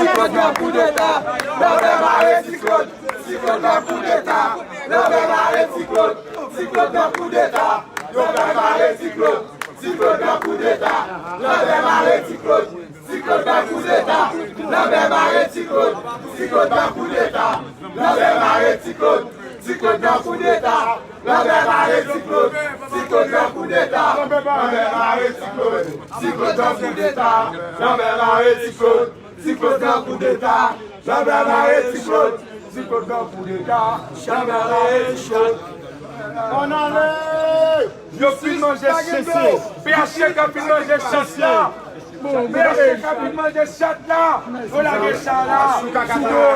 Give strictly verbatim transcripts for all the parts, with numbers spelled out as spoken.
Siklòn nan koudeta, Lanbè mare Siklòn. Siklòn nan koudeta, Lanbè mare Siklòn. Siklòn nan koudeta, Lanbè mare Siklòn. Siklòn nan koudeta, Lanbè mare Siklòn. Siklòn nan koudeta, Lanbè mare Siklòn. Siklòn nan koudeta, Lanbè mare Siklòn. Siklòn nan koudeta, Lanbè mare Siklòn. Siklòn nan koudeta, Lanbè mare Siklòn. Siklòn nan koudeta, Lanbè mare Siklòn. Siklòn nan koudeta, Lanbè mare Siklòn. Siklòn nan koudeta, Lanbè mare Siklòn. Ann ale! Yo fin manje chen, se P H T K fin manje chat la. P H T K fin manje chat la. Yo lage chat la sou do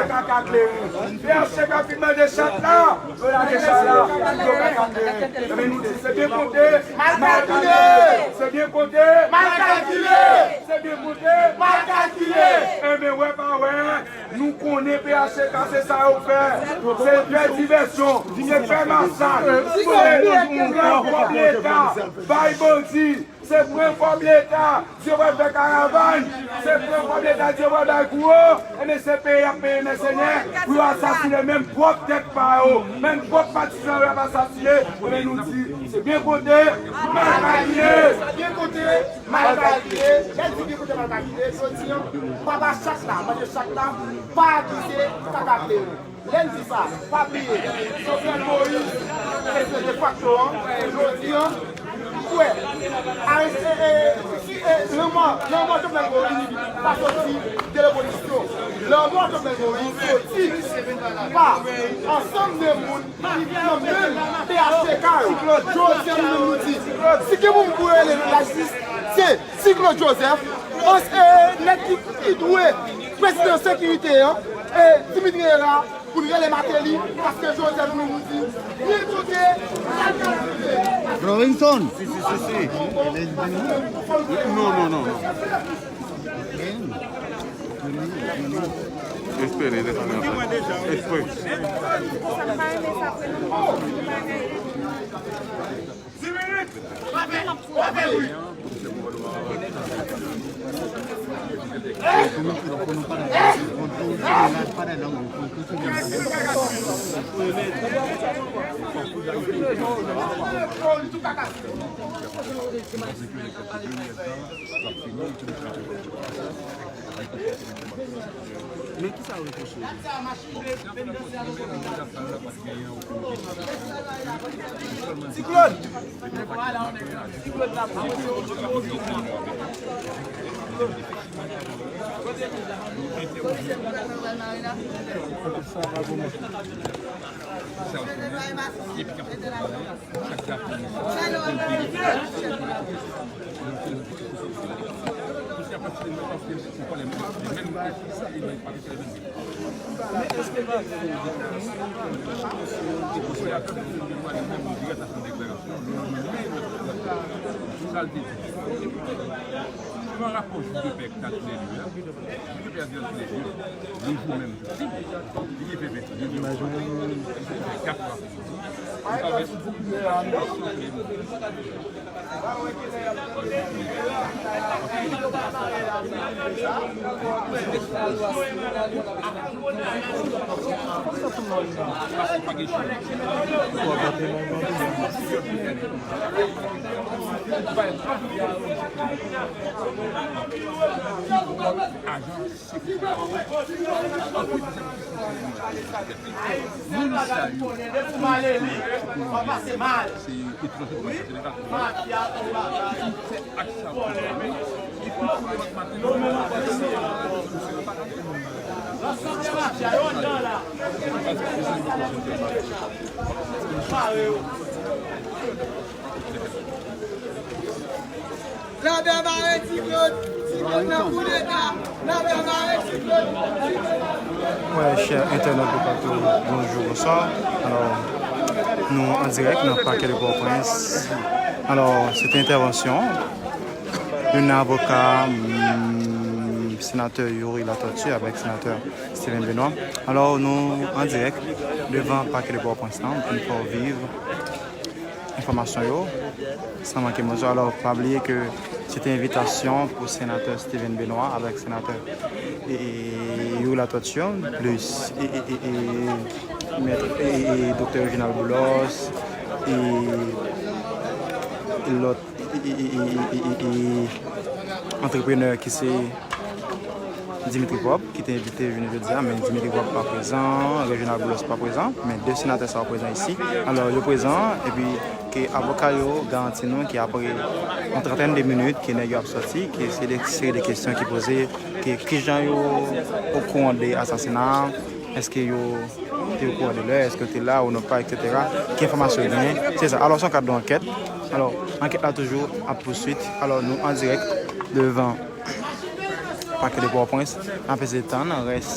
kaka kleren. P H T K fin manje chat la. Yo lage chat la sou do kaka kleren. Ebyen, nou di se byen konte, mal kalkile. Se byen konte, mal kalkile. Se byen konte, mal kalkile. Ebyen, wè pa wè. Nou konnen P H T K se sa yo fè. Se fè divèsyon, se fè masak, se pran kòb Leta, bay bandi, se pran kòb Leta, di yo pral fè karavàn, se pran kòb Leta, di yo pral bay kou yo. Ebyen, se peye y ap peye mèsenè pou yo asasinen menm pwòp tèt pa yo, menm pwòp patizan yo y ap asasinen. Ebyen, nou di, se byen konte, mal kalkile. Byen konte, mal kalkile. Lè n di byen konte, mal kalkile, jodi a, papa chat la, manje chat la, pa akize kaka kleren. Lè n di sa, pa bliye, Jovenel Moïse, prezidan defakto an, jodi a, m kwè, arete, e, e, si, e, lanmò, lanmò Jovenel Moïse pa soti de lopozisyon. Lanmò Jovenel Moïse soti pa ansanm de moun ki nan menm P H T K yo. Jodi a, nou menm nou di, si gen moun pou rele lajistis, se Ti Claude Joseph, ans-, e, nèg ki, ki dwe prezidan sekirite an, e, Dimitri Herard, pou n rele Martelly, paske Joseph nou, nou di, byen konte, mal kalkile. Robinson! Si, si, si, si. Non, non, non, non. Espere, espere. Men kisa yo repwoche yo? Ti Claude! Ti Claude la. Sa l te di. Nan rapò Jou de Pè k t al tou lè de a, Jou de Pè a di al tou lè de, le jou menm, li rive vennde, li rive kat apre midi. Li pa vennde. Ajan Moun sa yo, se etranje ki pase nan Senegal. Se ak sa yo. Epi, pou maten, yo pa ka fè moun nan. Lanbè mare Ti Claude, Ti Claude nan koudeta. Lanbè mare Ti Claude, Ti Claude nan koudeta. Wè, chè entènòt de Patou, bonjou, bonswa. Alò, nou an dirèk nan Pakè de Pòtoprens. Alò, se te entèvansyon youn nan avoka, mm, senatè Youri Latortue avèk senatè Steven Benoît. Alò, nou an dirèk devan Pakè de Pòtoprens lan pou n fè w viv enfòmasyon yo san manke. Alò, pa bliye ke se te envitasyon pou senatè Steven Benoît avèk senatè, e, Latortue, plis e, e, e, e, mèt, e, e, e, doktè Reginald Boulos, e, e lòt e, e, e, e, antreprenè ki se Dimitri Vorbe, ki te envite jounen jodi a, men Dimitri Vorbe pa prezan, Reginald Boulos pa prezan, men de senatè sa yo prezan isi. Alò, yo prezan, epi ke avoka yo garanti nou ke apre yon trantèn de minit ke nèg yo ap sòti, ke se de seri de kesyon ki poze, ke kijan yo okouran de asasina a, èske yo te okouran de lè, èske yo te la ou non pa, etsetera. Ki enfòmasyon yo genyen? Se sa. Alò, se yon kad de ankèt. Alò, ankèt la toujou ap pouswit. Alò, nou an dirèk devan pakè de Pòtoprens. N ap eseye tann rès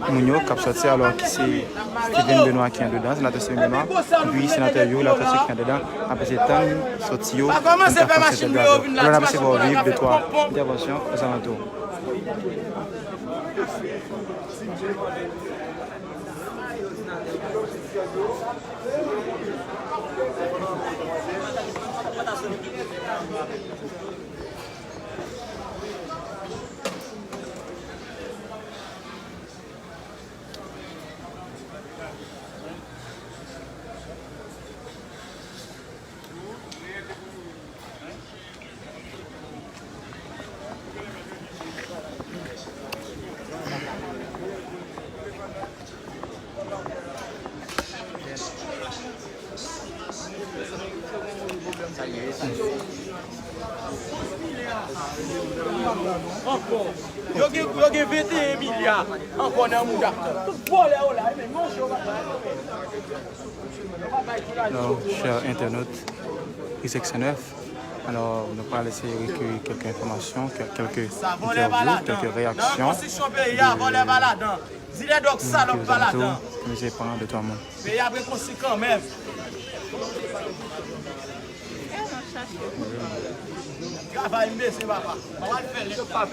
moun yo k ap sòti, alò, ki se Steven Benoît ki andedan, senatè Steven Benoît, epi senatè Youri Latortue ki andedan. N ap eseye tann sòti yo pou n ka fè aksepte dwa yo. Alò, n ap eseye fè w viv de twa entèvansyon ozalantou. Ankò. Yo gen, yo gen venteyen milya ankò nan mouda. Tout vòlè yo la, e men manje yo pa. Alors, chers internautes, X X N F, alors, nou pral eseye recueillir quelques informations, quel- quelques interviews, quelques réactions de moun ki ozalantou, ki eseye pran de twa moun. Peyi ap rekonstwi kanmenm. Travay m bezwen, papa. Mwen al fè lèt la.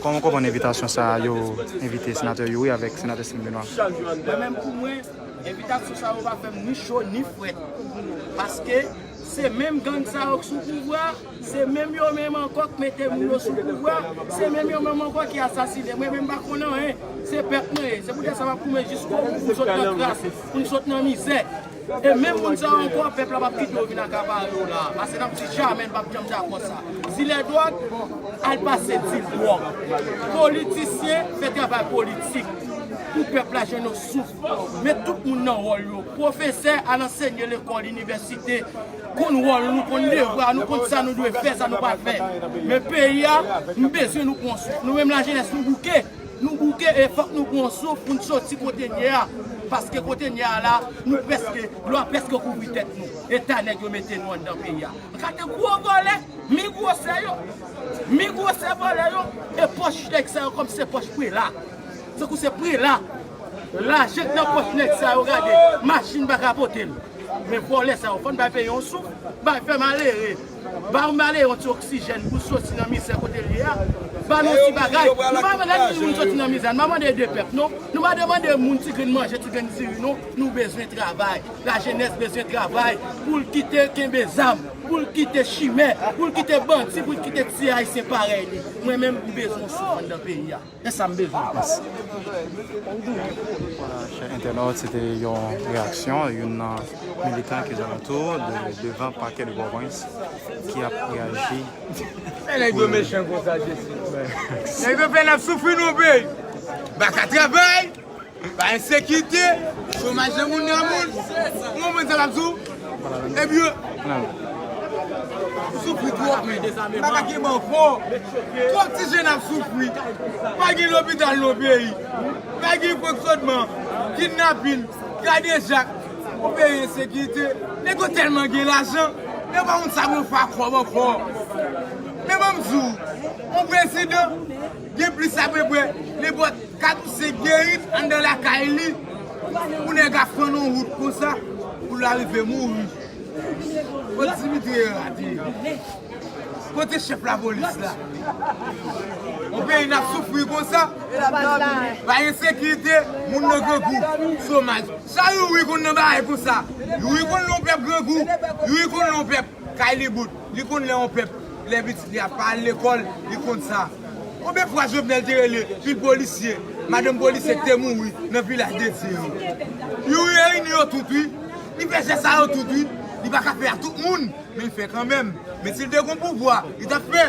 Kòman w konprann envitasyon sa a yo envite senatè Youri avèk senatè Steven Benoît? Mwen menm pou mwen, envitasyon sa yo pa fè m ni cho ni frèt. Paske se menm gang sa yo k sou pouvwa, se menm yo menm ankò k mete moun yo sou pouvwa, se menm yo menm ankò ki asasinen. Mwen menm m pa konn anyen, se pèp mwen ye. Se poutèt sa m ap goumen jiskobou pou m sot nan kras, pou m sot nan mizè. E menm moun sa yo ankò, pèp la p ap kite yo vin akapare yo la. Paske n ap di jamè n p ap janm dakò sa. Dilè dwòg, al pase dil dwòg. Politisyen, fè travay politik pou pèp la jwenn yon souf. Met tout moun nan wòl yo. Pwofesè, al ansenye lekòl, inivèsite, konn wòl nou, konn devwa nou, konn sa nou dwe fè, sa nou pa fè. Men peyi a, m bezwen nou pran souf. Nou menm lajenès, nou bouke. Nou bouke e fòk nou pran yon souf pou n soti kote n ye a. Paske kote n ye a la, nou prèske, dlo a prèske kouvri tèt nou. Eta nèg yo mete nou anndan peyi a. Gade gwo vòlè, mi gwosè yo. Mi gwosè vòlè yo. E pòch nèg sa yo kòm se pòch prela. Tankou se prela. Lajan k nan pòch nèg sa yo, gade, machin pa ka pote l. Men vòlè sa yo, fò n bay peyi yon souf, bay fè malere. Ba yon malere yon ti oksijèn pou soti nan mizè kote l ye a. Ba nou ti bagay. Nou pa mande moun soti nan mizè. Nou pa mande ede pèp, non. Nou pa demande moun ti grenn manje, ti grenn diri, non. Nou bezwen travay. Lajenès bezwen travay pou l kite kenbe zam, pou l kite chimè, pou l kite bandi, pou l kite tiye Ayisyen parèy li. Mwen menm, m bezwen yon souf anndan peyi a. E sa m bezwen. Mèsi. Voilà, chè entènòt, se te yon reyaksyon youn nan militan ki ozalantou de, devan pakè de Pòtoprens ki ap reyaji. Men nèg yo mechan konsa, Jesi. Nèg yo fè n ap soufri nan peyi. Pa ka travay, pa ensekirite, chomaj nan moun nan moun. Ou konprann sa m ap di w? Ebyen, nou soufri twòp, men. M pa ka kenbe ankò. Twòp ti jèn ap soufri. Pa gen lopital nan peyi. Pa gen fonksyònman. Kidnapin, kadejak. Yon peyi ensekirite. Nèg yo tèlman gen lajan, yo pa konn sa pou yo fè ak kòb ankò. Men ban m di w, yon prezidan gen plis apeprè nenpòt kat ou senk gerit anndan lakay li, pou nèg ap fann yon wout konsa, pou l arive mouri. Kot Dimitri Herard ye? Kote chèf lapolis la? Yon peyi n ap soufri konsa, pa ensekirite, moun nan grangou, chomaj. Sa Youri konn nan bagay konsa? Youri konn lè yon pèp grangou, Youri konn lè yon pèp kay li bout, li konn lè yon pèp, lè pitit li ap pa al lekòl, li konn sa. Konbyen fwa Jovenel te rele pil polisye, madanm polisye ki te mouri nan Vilaj de Dye yo? Youri reyini yo tout, wi. Li fè jès sa yo tout, wi. Li pa ka fè a tout moun, men l fè kanmenm. Men si l te gon pouvwa, li t ap fè.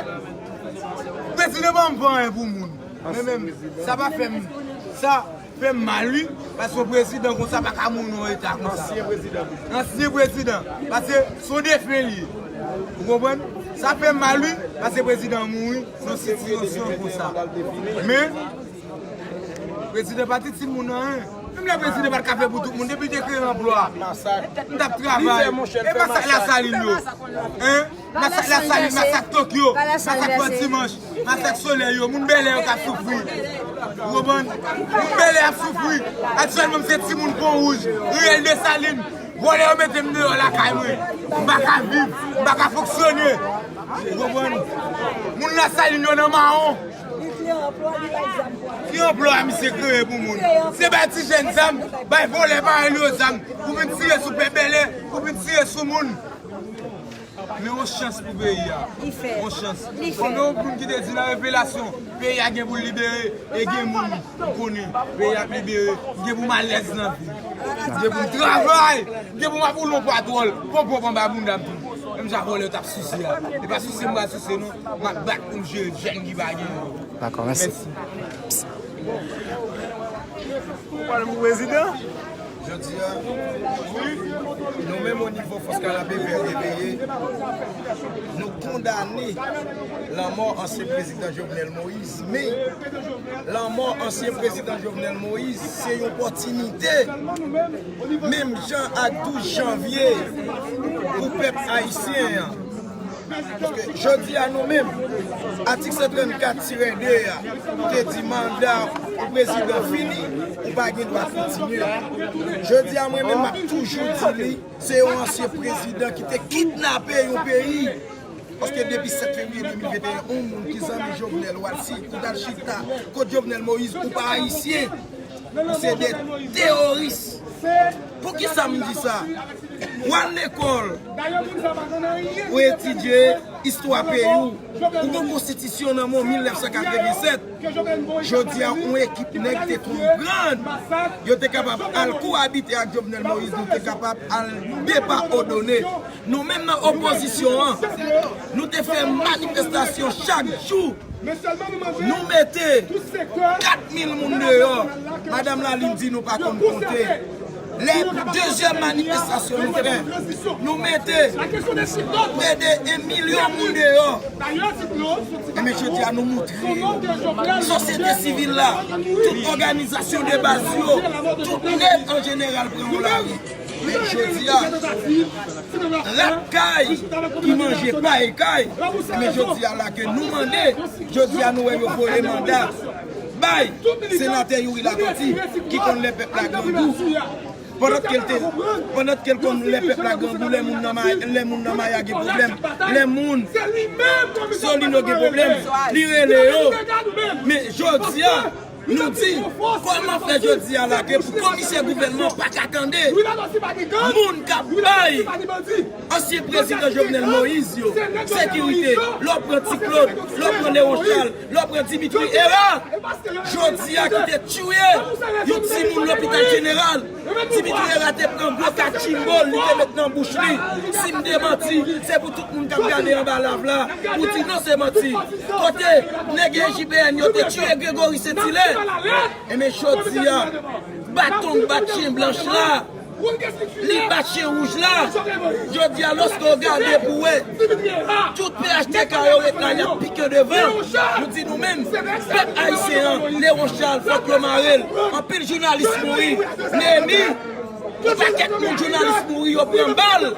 Prezidan pa anyen pou moun. Men menm, sa pa fè m, sa fè m mal, wi. Paske yon prezidan konsa pa ka mouri nan yon eta konsa. Ansyen prezidan. Ansyen prezidan. Paske se yon defen li ye. Ou konprann? Sa fè m mal, wi. Paske prezidan mouri nan sitiyasyon konsa. Men, prezidan pa ti timoun anyen. Menm lè prezidan pa t ka fè pou tout moun, depi l te kreye anplwa, m t ap travay. E masak Lasalin yo. Hein? Masak Lasalin, masak Tokyo, masak Fò Dimanch, masak Solèy yo, moun Bèlè yo k ap soufri. Ou konprann? Moun Bèlè ap soufri. Aktyèlman, m se timoun Pon Wouj, riyèl Desalin. Vòlè yo mete m deyò lakay mwen. M pa ka viv, m pa ka fonksyone. Ou konprann? Moun Lasalin yo nan mawon. Ki anplwa misye kreye pou moun? Se bay ti jèn zam, bay vòlè parèy li yo zam, pou vin tire sou pèp Bèlè, pou vin tire sou moun. Men yon chans pou peyi a. Li fè. Yon chans. Li fè. Konbyen moun ki te di nan revelasyon, peyi a gen pou l libere, e gen moun m konnen, peyi a ap libere, gen pou m alèz nan vi. Gen pou m travay, gen pou m ap woule yon patwòl, pon pwòp anba bounda m tou. Menm jan vòlè yo t ap souse a. E pa souse m pral souse non, m ap bat pou m jere jèn ki pa gen yo. Dakò, mèsi. Mèsi. Ou pale pou prezidan? Jodi a, nou menm o nivo Fòs Kanapevè Reveye, nou kondane lanmò ansyen prezidan Jovenel Moïse. Men, lanmò ansyen prezidan Jovenel Moïse, se yon opòtinite, menm jan ak douz janvye, pou pèp ayisyen an. Paske jodi a nou menm, atik san trannkat tirè de a te di manda yon prezidan fini, ou pa gen dwa kontinye. Jodi a mwen menm m ap toujou di li, se yon ansyen prezidan ki te kidnape yon peyi. Paske depi sèt fevriye de mil venteyen, yon moun ki zanmi Jovenel, w al si, ou t al chita kot Jovenel Moïse, ou pa ayisyen. Se de teworis. Poukisa m di sa? W al lekòl, ou etidye istwa peyi w, ou gen yon konstitisyon nan men w, mil nèf san katrevennsèt. Jodi a, yon ekip nèg te konprann yo te kapab al kowabite ak Jovenel Moïse, nou te kapab al depa odone. Nou menm nan opozisyon an, nou te fè manifestasyon chak jou. Nou mete kat mil moun deyò. Madanm Lalin di nou pa konn konte. Lè dezyèm manifestasyon nou fè, nou mete prè de yon milyon moun deyò. Ebyen, jodi a, nou montre yo, sosyete sivil la, tout òganizasyon de baz yo, tout nèg an jeneral pran yon lari. Men jodi a, rat kay ki manje pay kay, men jodi a la ke nou mande, jodi a nou wè yo voye manda bay senatè Youri Latortue ki konn lè pèp la grangou. Pandan ke l te, pandan ke l konn lè pèp la grangou, lè moun nan May-, lè moun nan Maya gen pwoblèm, lè moun Solino gen pwoblèm, li rele yo. Men jodi a, nou di, kòman fè jodi a la ke pou komisè gouvènman pa ka tande moun k ap bay ansyen prezidan Jovenel Moïse yo sekirite, lè w pran Ti Claude, lè w pran Léon Charles, lè w pran Dimitri Hérard, jodi a ki te tiye yon timoun lopital jeneral, Dimitri Hérard te pran gwo katchimbo, li te met nan bouch li. Si m te manti, se pou tout moun k ap gade anba live la, pou di non, se manti. Kote nèg J B N yo te tiye Gregory Saint-Hilaire? Ebyen, jodi a, baton k bat chen blanch la, li bat chen wouj la. Jodi a, lòske w gade pou wè, tout P H T K yo ret la, y ap pike devan. Nou di nou menm, pèp ayisyen an, Léon Charles, fòk yo mare l. Anpil jounalis mouri. Neyemi, yon pakèt moun jounalis mouri, yo pran bal.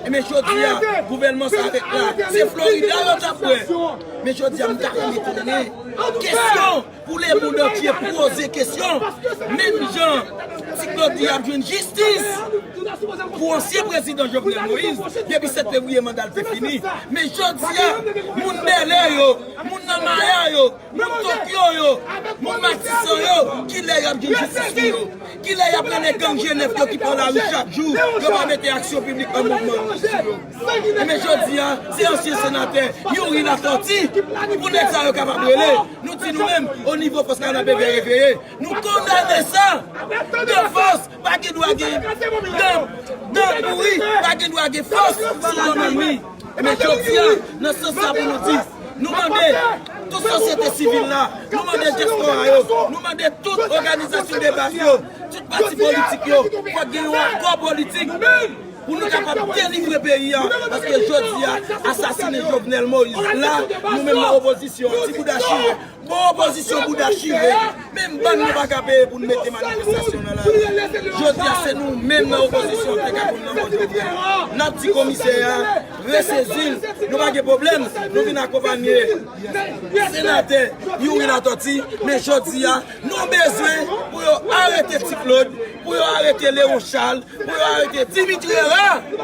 Ebyen, jodi a, gouvènman sa ret la. Se Florida yo t ap wè. Men jodi a, m ta renmen konnen kesyon pou lemonn antye poze kesyon. Menm jan Ti Claude di ap jwenn jistis pou ansyen prezidan Jovenel Moïse, depi sèt fevriye manda l te fini. Men jodi a, moun Bèlè yo, moun nan Maya yo, moun Tokyo yo, moun Matisan yo, kilè y ap jwenn jistis pou yo? Kilè y ap rele gang G nèf yo ki pran lari chak jou, yo pa mete aksyon piblik an mouvman sou yo? Ebyen, jodi a, se ansyen senatè Youri Latortue pou nèg sa yo kapab rele. Nou di nou menm, o nivo fòs Kanapevè Reveye, nou kondane sa de fòs. Pa gen dwa gen gang, gang kouri, pa gen dwa gen fòs sou yon nonm li. Ebyen, jodi a, nan sans sa pou nou di, nou mande tout sosyete sivil la, nou mande dyaspora yo, nou mande tout òganizasyon de baz yo, tout pati politik yo, fòk gen yon akò politik pou nou kapab delivre peyi a. Paske jodi a, asasinen Jovenel Moïse la, nou menm nan opozisyon, ti bouda chire, bon opozisyon bouda chire, menm bann nou pa ka peye pou n mete manifestasyon nan lari. Jodi a, se nou menm nan opozisyon ki te ka konn nan mò Jovenel. N ap di komisè a, resezi l, nou pa gen pwoblèm, nou vin akonpanye senatè Youri Latortue, men jodi a, nou bezwen pou yo arete Ti Claude, pou yo arete Léon Charles, pou yo arete Dimitri Hérard,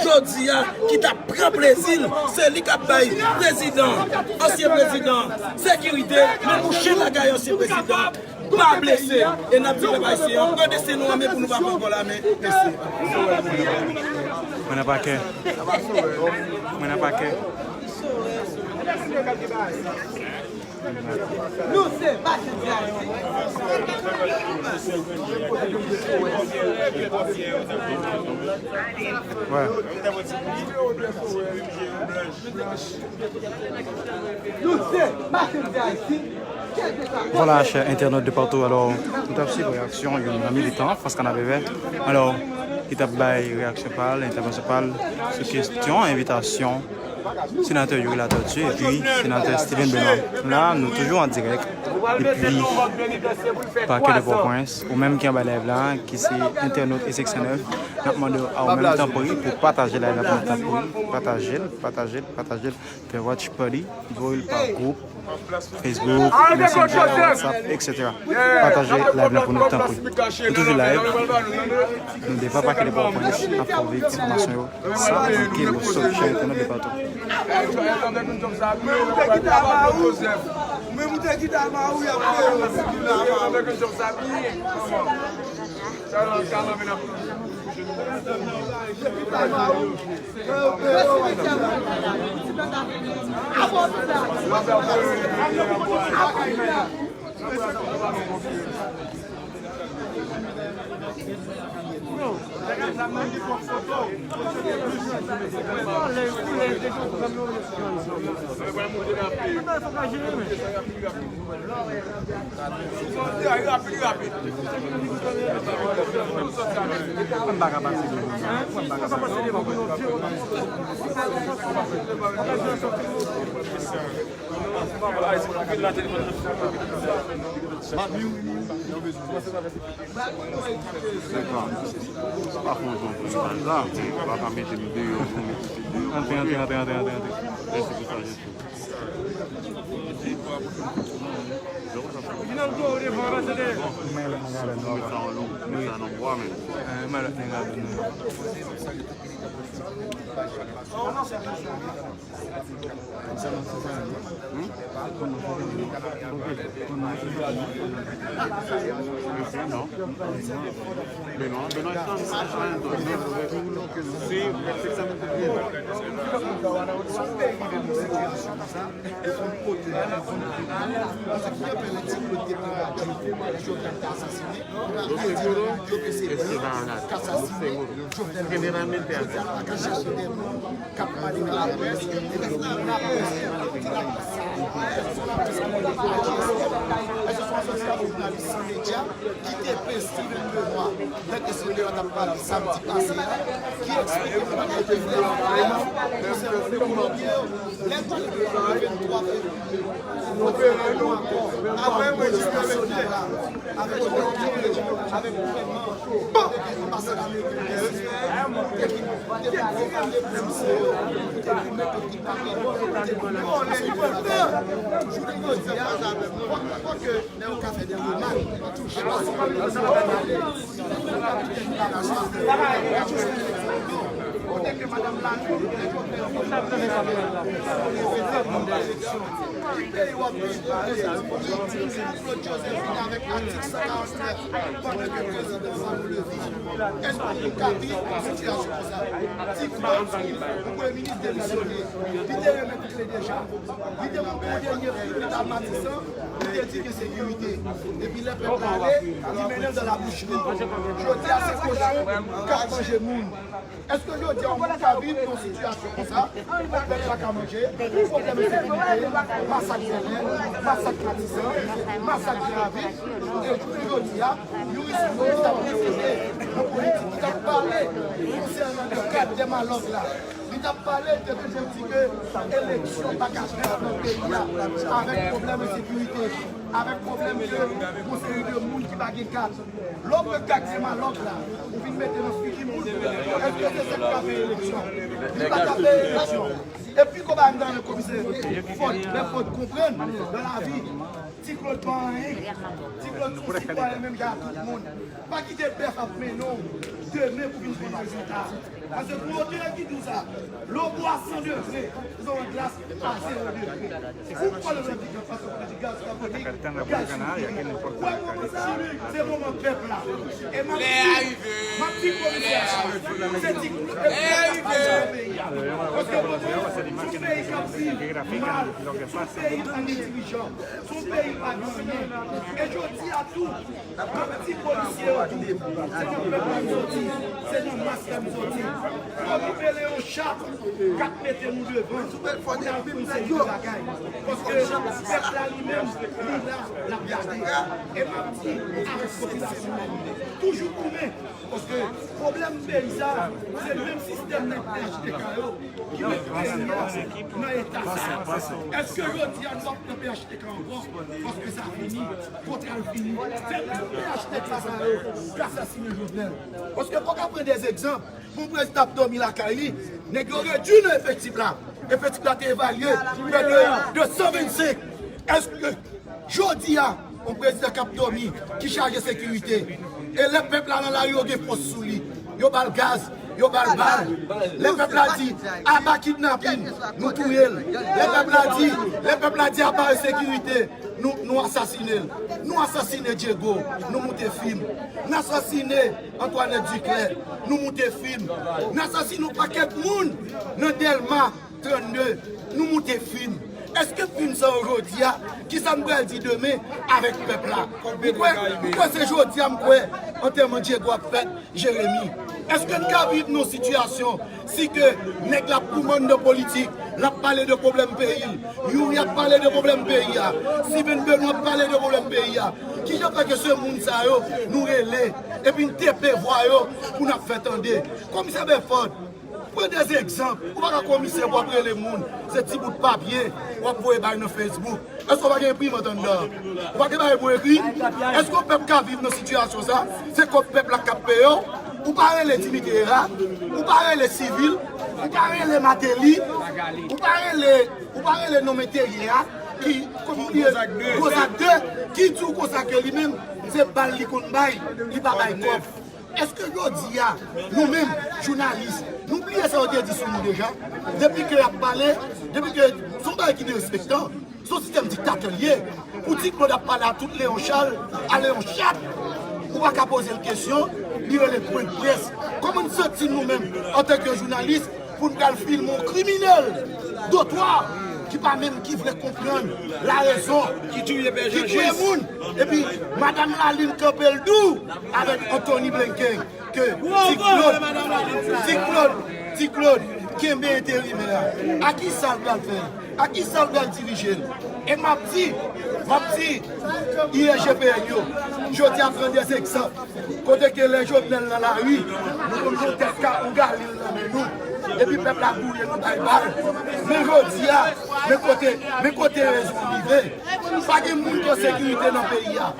jodi a, ki t ap pran plezi l, se li k ap bay prezidan, ansyen prezidan, sekirite, men mouche lakay ansyen prezidan pa blese. E n ap di pèp ayisyen an, pran desten nou an, men pou nou pa pran kò la men, mèsi. Mwen nan pakè. Mwen nan pakè. Nou se Maten di Ayiti. Nou se Maten di Ayiti. Vwala, chè entènot de patou, alò, nou t ap swiv reyaksyon youn nan militan Fòs Kanapevè, alò, ki t ap bay reyaksyon pa l, entèvansyon pa l sou kesyon envitasyon Senatè Youri Latortue epi Senatè Steven Benoît. La, nou toujou an dirèk depi Pakè de Pòtoprens. Ou menm ki anba live la, ki se entènot e seksyon nèf, n ap mande w a ou menm, tanpri, pou pataje live la pou nou, tanpri. Pataje l, pataje l, pataje l. Fè watch party, voye l pa gwoup, Facebook, Messenger, WhatsApp, et cetera. Pataje live la pou nou, tanpri. Nou toujou live. Nou depi Pakè de Pòtoprens, n ap fè w viv enfòmasyon yo san manke, nou sòt chè entènot de patou. Antre, antre, antre, antre, antre, antre. K ap pale nan laprès, epi si nan laprès, èske se yon jounalis san medya ki te plen Steven Benoît, nèg de Sendè yo t ap pale samdi pase a, ki eksplike pou nou ke Benoît konsènan Kolonbyen yo, lè nou te vin ventwa fevriye, nou te fè yon akò avèk pwojistasyon la, avèk gouvènman, avèk anbasadè ameriken, Ki peyi w ap viv pou prezans Ti Claude Joseph vin avèk atik san karant nèf pandan ke prezidan an pa nan leve? Èske w ka viv yon sitiyasyon konsa? Ti Claude, yon premye minis demisyone, li te remèt kle deja. Li te montre yon dènye fim, li t al Matisan, li te di gen sekirite. Epi lè pèp la ale, li mennen l nan labouchri. Jodi a, se kochon k ap manje moun. Èske jodi a, yon moun ka viv nan yon sitiyasyon konsa, pèp pa ka manje, pwoblèm ensekirite, masak Bèlè, masak Matisan, masak Granvil, e jounen jodi a, Youri Simon ki t ap deside nan politik, ki t ap pale konsènan de kat de Malòk la. Li t ap pale, li te toujou di ke eleksyon pa ka fèt nan peyi a avèk pwoblèm ensekirite, avèk pwoblèm ke yon seri de moun ki pa gen kat. Lè w pran kat de Malòk la, ou vin mete nan figi moun, èske se sa k ka fè eleksyon? Li pa ka fè eleksyon. Epi konba m nan komisè Fòd, lè Fòd konprann nan lavi, Ti Claude pa anyen. Ti Claude se yon sitwayen menm jan ak tout moun. Pa kite bèf ap mennen w demen pou vin pran rezilta. Paske pou okenn ki di w sa, lè w bwè a san degre, se yon glas a zewo degre. Ou kòl nan pik an fason pou di gaz kabonik, gaz sifri. Wè moman sa, se moman pèp la. E m ap di, m ap di komisè a, se di pèp la k ap pase nan peyi a. Paske kote, se yon peyi k ap viv mal, se yon peyi pa gen dirijan, se yon peyi pa gen anyen. E jodi a tou, m ap di polisye yo tou, se nan pèp la m soti, se nan mas la m soti. Fò nou mele yon chat k ap mete nou devan pou n al fè yon seri de bagay. Paske pèp la li menm, li la, l ap gade. E m ap di avèk popilasyon an, toujou goumen. Paske pwoblèm peyi sa, se menm sistèm nan P H T K yo ki met peyi a nan eta sa. Èske jodi a n ap nan P H T K ankò? Paske sa fini, kontra l fini. Se menm P H T K sa yo k asasinen Jovenel. Paske fòk ap pran de egzanp. Bon, prezidan ap dòmi lakay li, nèg yo redui nan efektif la. Efektif la te evalye prè de de san vennsenk. Èske jodi a, yon prezidan k ap dòmi, ki chaje sekirite, e lè pèp la nan lari, yo gen fòs sou li, yo ba l gaz, yo ba l bal. Lè pèp la di, aba kidnapin, nou touye l. Lè pèp la di, lè pèp la di, aba ensekirite, nou, nou asasine l. Nou asasine Diego, nou moute fim. N asasine Antoinette Duclair, nou moute fim. N asasine yon pakèt moun nan Dèlma trannde, nou moute fim. Èske fim sa yo jodi a, kisa n pral di demen avèk pèp la? M kwè, m kwè se jodi a, m kwè antèman Diego ap fèt, Jeremi. Èske n ka viv nan yon sitiyasyon si ke nèg la ap goumen nan politik, l ap pale de pwoblèm peyi l, Youri ap pale de pwoblèm peyi a, Steven Benoît ap pale de pwoblèm peyi a? Kijan fè ke se moun sa yo nou rele, epi n tepe vwa yo pou n ap fè tande? Komisè Bèfòd, pran de egzanp. Ou pa ka komisè pou w ap rele moun, se ti bout papye w ap voye bay nan Facebook. Èske w pa gen enprimant anndan? Ou pa gen bagay pou ekri? Èske yon pèp ka viv nan sitiyasyon sa? Se kòb pèp la k ap peye w. Ou pa rele Dimitri Herard, ou pa rele Civil, ou pa rele Martelly, ou pa rele, ou pa rele nonm enterye a ki, kòman li ye, Kozak de, ki di w konsa ke li menm, se bal li konn bay, li pa bay kòb. Èske jodi a, nou menm, jounalis, nou bliye sa yo te di sou nou deja? Depi ke y ap pale, depi ke se yon bagay ki derespektan, se yon sistèm diktatè l ye. Pou Ti Claude ap pale a tout Leon Charles, a Leon Chat, ou pa ka poze l kesyon, li rele pwen de près. Kòman n santi nou menm, antanke jounalis, pou n pral filme yon kriminèl dotwa ki pa menm ki vle konprann larezon, ki touye moun, epi Madanm Lalin kanpe l dou avèk Anthony Blinken ke Ti Claude, Ti Claude, Ti Claude, kenbe enterimè a. A kisa l pral fè l? A kisa l pral dirije l? E m ap di, m ap di I G P N yo, jodi a pran de egzanp. Kote ke lè Jovenel nan lari, nou konn gon tèt ka, yon galil nan men nou. Epi pèp la gouye nou bay bal. Men jodi a, men kote, men kote rezon rive. Pa gen moun ki an sekirite nan peyi a.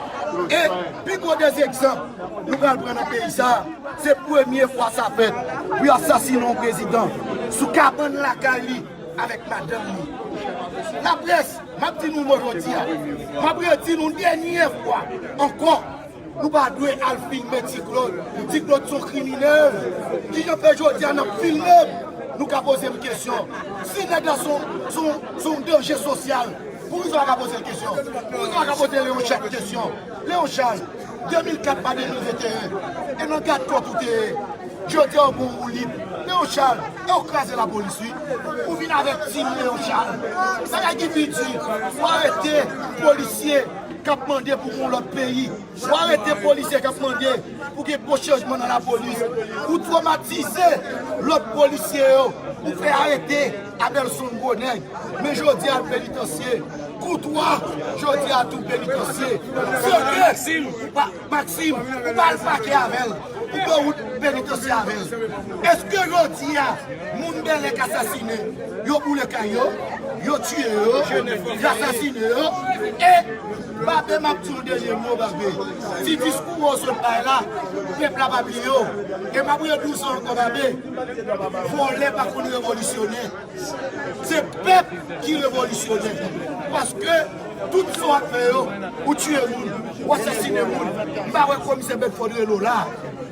E pi gwo de egzanp nou pral pran nan peyi sa, se premye fwa sa fèt pou y asasinen yon prezidan sou kabann lakay li avèk madanm li. Laprès, m ap di nou mo jodi a, m ap redi nou dènye fwa ankò, nou pa dwe al filme Ti Claude. Ti Claude se yon kriminèl. Kijan fè jodi a n ap filme m? Nou ka poze m kesyon. Si nèg la se yon, se yon, se yon danje sosyal, Poukisa w pa ka poze l kesyon? Poukisa w pa ka poze Leon Charles kesyon? Leon Charles, de mil kat pa de mil venteyen, e nan gad kòt ou te ye. Jodi a w gen yon woulib. Leon Charles, e w kraze lapolis, wi. Ou vin avèk tim Leon Charles. Bagay ki pi di, ou arete polisye k ap mande pou yon lòt peyi. Ou arete polisye k ap mande pou gen gwo chanjman nan lapolis. Ou twomatize lòt polisye yo. Ou fè arete Abelson Gwo Nèg. Men jodi a l penitansye. Koutwa, jodi a tou penitansye. Sèke, ou pa, Maxime, ou pa al pake avè l. Ou pran wout penitansye avè l. Èske jodi a, moun Bèlè k asasinen, yo boule kay yo, yo tiye yo, yo asasinen yo, e Babe, m ap di yon dènye mo, Babe. Ti diskou w sot bay la, pèp la pa bliye w. E m ap redi w sa ankò, Babe. Vòlè pa konn revolisyonè. Se pèp ki revolisyonè. Paske tout sa w ap fè yo, ou tiye moun, ou asasinen moun. M pa wè komisè Bedford rele w la.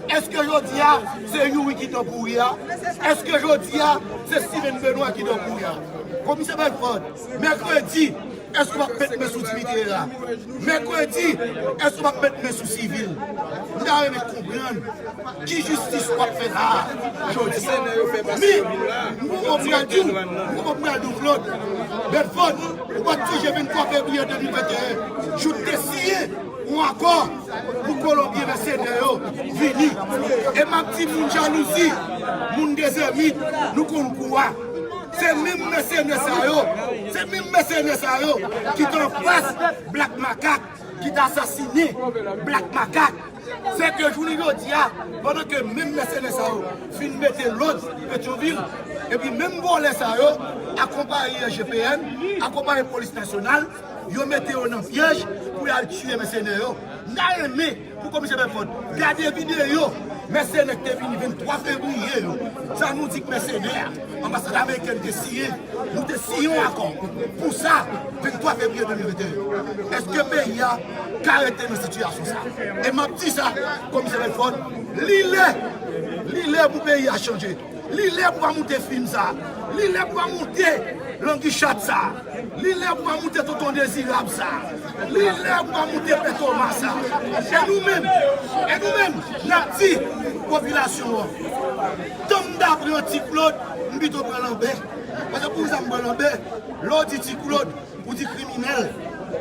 Èske jodi a, se Youri ki nan kouri a? Èske jodi a, se Steven Benoît ki nan kouri a? Komisè Bedford, mèkredi, èske w ap met men sou Dimitri Herard? Mèkredi, èske w ap met men sou Civil? M ta renmen konprann ki jistis w ap fè la a jodi. Men, m gon mo m pral di w, m gon mo m pral di w, Claude Bedford, ou pa t sonje venntwa fevriye de mil venteyen, jou te siyen yon akò pou Kolonbyen mèsenè yo vini. E m ap di moun jalouzi, moun dezèmit, nou konn kou a. Se menm mèsenè sa yo, se menm mèsenè sa yo ki t anfas Black Makak, ki t asasinen Black Makak. Sèke jounen jodi a, pandan ke menm mèsenè sa yo fin mete lòd Petyonvil, epi menm vòlè sa yo akonpaye I G P N, akonpaye Polis Nasyonal, yo mete yo nan pyèj pou y al tiye mèsenè yo. M ta renmen pou Komisè Bedford gade videyo mèsenè k te vini venntwa fevriye yo. Sa nou di k mèsenè a, anbasad amerikèn te siyen. Nou te siyen yon akò pou sa, venntwa fevriye de mil venteyen. Èske peyi a ka rete nan sitiyasyon sa? E m ap di sa, Komisè Bedford, li lè, li lè pou peyi a chanje. Li lè pou pa moute fim sa. Li lè pou pa moute langichat sa. Li lè pou pa moute tonton dezirab sa. Li lè pou pa moute pè Toma sa. E nou menm, e nou menm, n ap di popilasyon an, tann m ta pran Ti Claude, m pito pran Lanbè. Paske pou sa m pran Lanbè, lè w di Ti Claude, ou di kriminèl.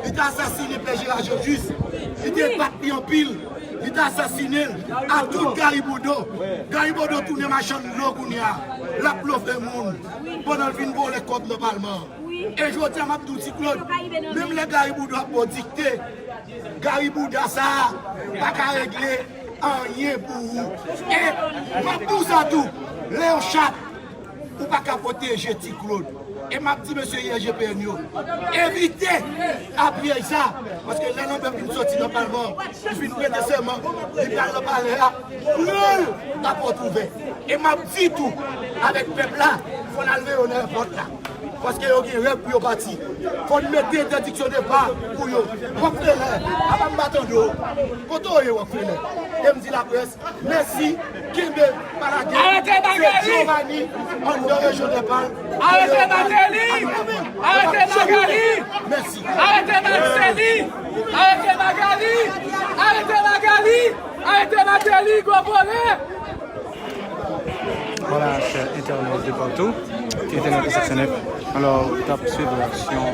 Li te asasinen pè Jera Janjis. Li te bat li anpil. Li te asasinen l. A tout Gary Bodeau. Gary Bodeau tounen machann dlo kounye a. L ap blofe moun pandan l vin vòlè kòb nan palman an. E jodi a m ap di w, Ti Claude, menm lè Gary Bodeau ap ba w dikte, Gary Bouda sa a pa ka regle anyen pou ou. E m ap di w sa tou, Leon Chat, ou pa ka pwoteje Ti Claude. E m ap di mesye I G P N yo, evite apyèj sa, paske lè Lanbè fin soti nan palman, li fin prete sèman, li pral nan palè a, pran l a pòt ouvè. E m ap di tou, avèk pèp la, fò n al veye yo nan èpòt la. Paske yo gen règ pou yo pati. Fò n mete entèdiksyon depa pou yo. Rockefeller, apa m pa tande w? Kote w ye, Rockefeller? E m di laprès, mèsi, kenbe pa lage. Arete Magali! Se Giovanni, anndan rejyon Nèpal. Arete Magali! Arete Magali! Mèsi. Arete Magali! Arete Magali! Arete Magali! Arete Magali, gwo vòlè! Vwala, chè entènot de patou, entènot de Seksyon nèf. Alò, w t ap swiv reyaksyon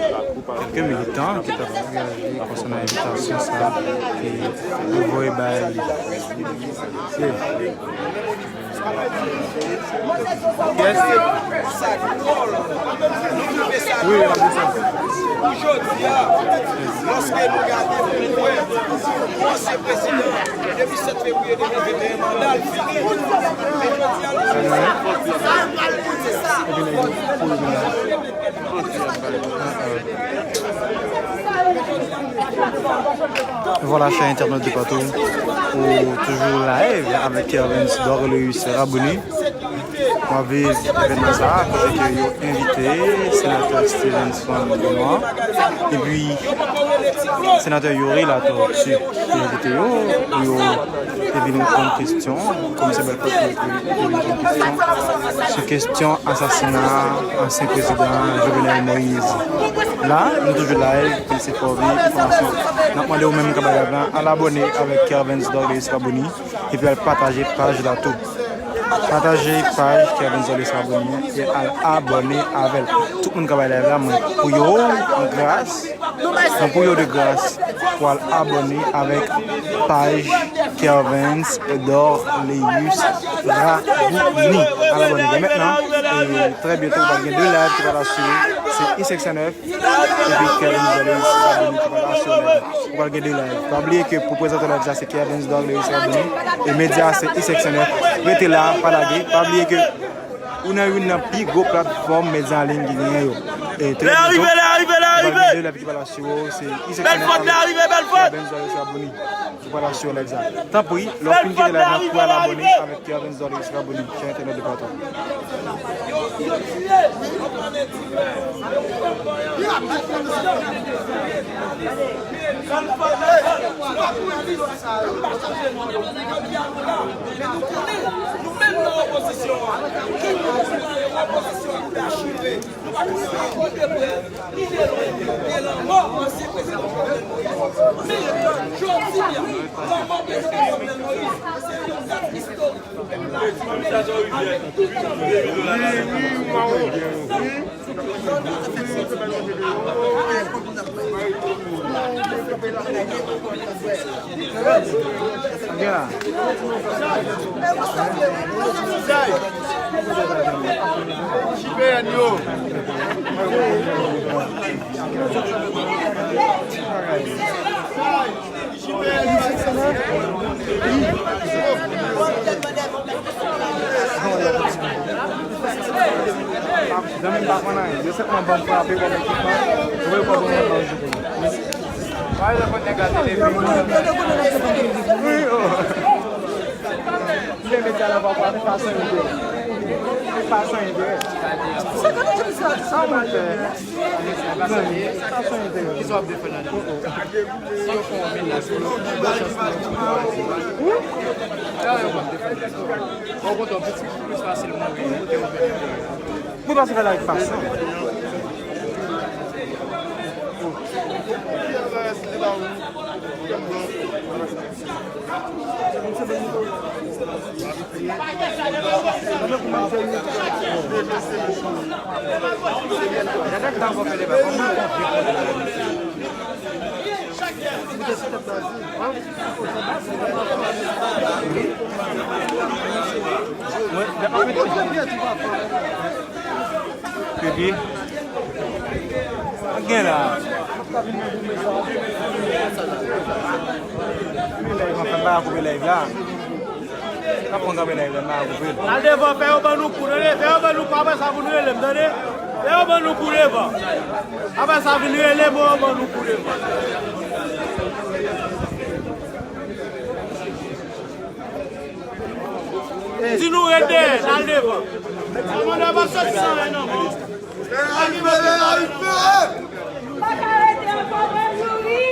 kèlke militan ki t ap reyaji konsènan envitasyon sa a ke nou voye bay. Yes. Wi, wi, wi. Pou jodi a, lòske nou gade pou nou wè ansyen prezidan depi sèt fevriye de mil venteyen, manda l fini. Men jodi a, nou se sa. Sa pral pote sa. Vwala, chè entènot de patou, ou toujou live avèk Kervens Dorleus Raboni. W ap viv evènman sa a, kote ke yo envite senatè Stevenson Benoît, epi senatè Youri Latortue, yo envite yo pou yo te vin reponn kesyon, Komisè Belfort te vin reponn kesyon sou kesyon asasina ansyen prezidan Jovenel Moïse. La, nou toujou live, se Fòbi Enfòmasyon. N ap mande ou menm k ap bay live la, al abòne avèk Kervens Dorleus Raboni, epi al pataje paj la tou. Pataje paj Kervens Dorleus Raboni an e al abòne avè l. Tout moun k ap bay live la, mwen priye w an gras, mwen priye w de gras pou al abòne avèk paj Kervens Dorleus Raboni. Al abòne dè mentnan. E trè byento, w ap gen de live ki pral asire. Se I S X N F epi Kervens Dorleus Raboni ki pral asire live la. Ou pral gen de live. Pa bliye ke pou prezantè live sa se Kervens Dorleus Raboni e medya a se I S X N F. Rete la, pa lage. Pa bliye ke ou nan youn nan pi gwo platfòm medya an liy ki genyen yo. E trè byento, ou pral gen de live ki pral asire w, se I S X N F avèk Kervens Dorleus Raboni. Ou pral asire live sa. Tanpri, lè w fin kite live la, pou al abòne avèk Kervens Dorleus Raboni, chè entènòt de patou. Nou pa konn si de prè ni de lwen de lanmò ansyen prezidan Jovenel Moïse. Men, jodi a, lanmò prezidan Jovenel Moïse se yon dat istorik pou pèp la. Avèk tout Zanmi m pa konn anyen. Yo senpman ban m frape kòm ekipman. Yo voye kòb mwen nan jouke m. Pa egzanp, nèg la te leve. Wi, oh. Kilè medya la pa pale, fason yo te. Fason yo te. Sa mwen fè. Zanmi, fason yo te. Kisa w ap defann la? Si yo fè yon mennaj pou yo, gen bon chans pou yo di yo razi. Lè yo p ap defann sa. Okontrè, plis, plis fasil mouri kote yo vini. Mwen pase fè la avèk pasyon. Epi, sa gen la. Koupe live, anfen, pa koupe live la. N ap pran kanpe live la, n a koupe l. Al devan, fè yo ban nou kou, tande, fè yo ban nou kou, apre sa, pou nou rele m, tande. Fè yo ban nou kou devan. Apre sa, vin rele m, yo ban nou kou devan. Si nou ret dèyè, n al devan. Kòmandan pa sòti san anyen nan men w. Pa ka rete ankò, pran Youri.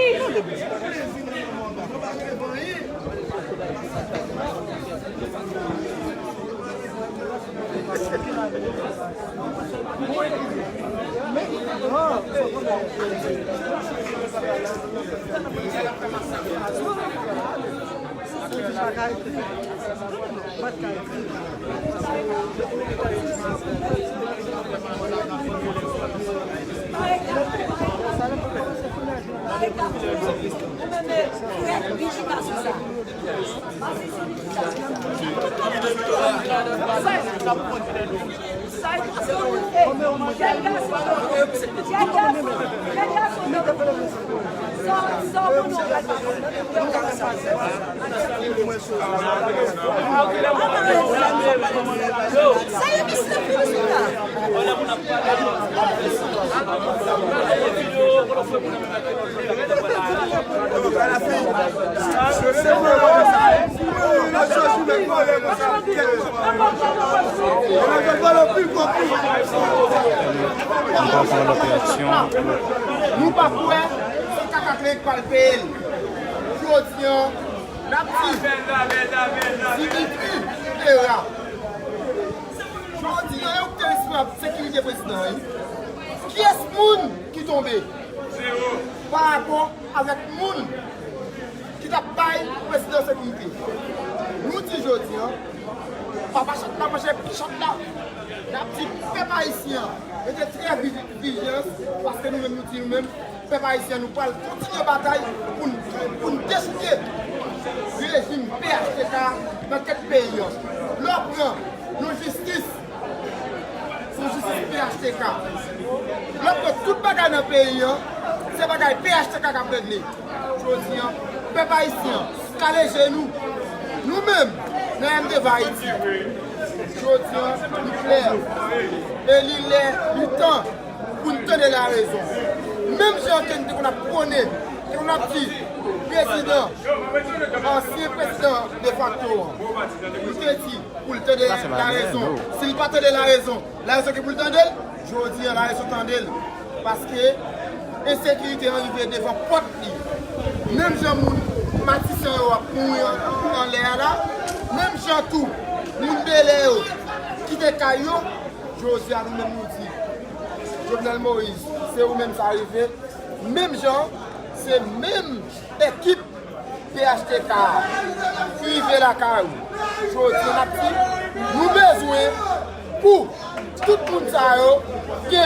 Ankò pou lòt reyaksyon. Nou pa kwè se kaka Kleyik pral peye l. Jodi a, n ap di Dimitri Vera. Jodi a, e ou ki te responsab sekirite prezidan an, wi. Kiyès moun ki tonbe pa rapò avèk moun ki t ap bay prezidan sekirite? Nou di jodi a, pa pa chat la, manchè, chat la. N ap di pèp ayisyen an, rete trè vi-, vijilans, paske nou menm, nou di nou menm, pèp ayisyen, nou pral kontinye batay pou n, pou n dechouke rejim P H T K nan tèt peyi an. Lè w pran yon jistis, se yon jistis P H T K. Lè w pran tout bagay nan peyi an, se bagay P H T K k ap regle. Jodi a, pèp ayisyen an, kale je nou. Nou menm, nan M D V Ayiti, jodi a, li klè. E li lè, li tan pou n tande larezon. Menm jan ke n te konn ap pwone, te konn ap di, prezidan, ansyen prezidan defakto an, nou te di pou l tande larezon. Si l pa tande larezon, larezon ki pou l tande l, jodi a, larezon tande l. Paske ensekirite an rive devan pòt li. Menm jan moun Matisan yo ap mouri an, anlè a la, menm jan tou, moun Bèlè yo kite kay yo, jodi a nou menm nou di, Jovenel Moïse, se ou menm sa rive. Menm jan, se menm ekip P H T K a rive lakay ou. Jodi a, n ap di, nou bezwen pou tout moun sa yo ke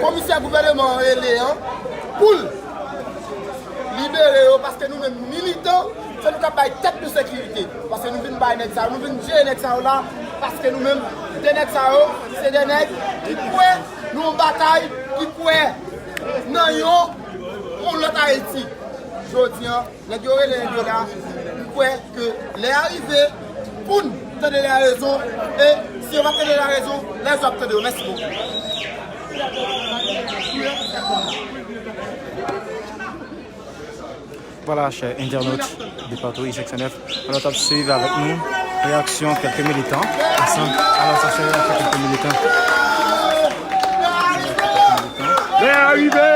komisè gouvènman an rele an, pou l libere yo, paske nou menm militan, se nou k ap bay tèt nou sekirite. Paske nou vin bay nèg sa yo, nou vin jere nèg sa yo la, paske nou menm, de nèg sa yo, se de nèg ki kwè nan yon batay, ki kwè nan yon, yon lòt Ayiti. Jodi a, nèg yo rele nèg yo la, m kwè ke lè a rive pou n tande larezon, e si yo pa tande larezon, lè yo ap tande yo. Mèsi bokou. Vwala, chè entènot de Plato I senk san nèf, nou t ap swiv avèk nou reyaksyon kèlke militan, ansanm a lansasyon kèlke militan. Lè a rive!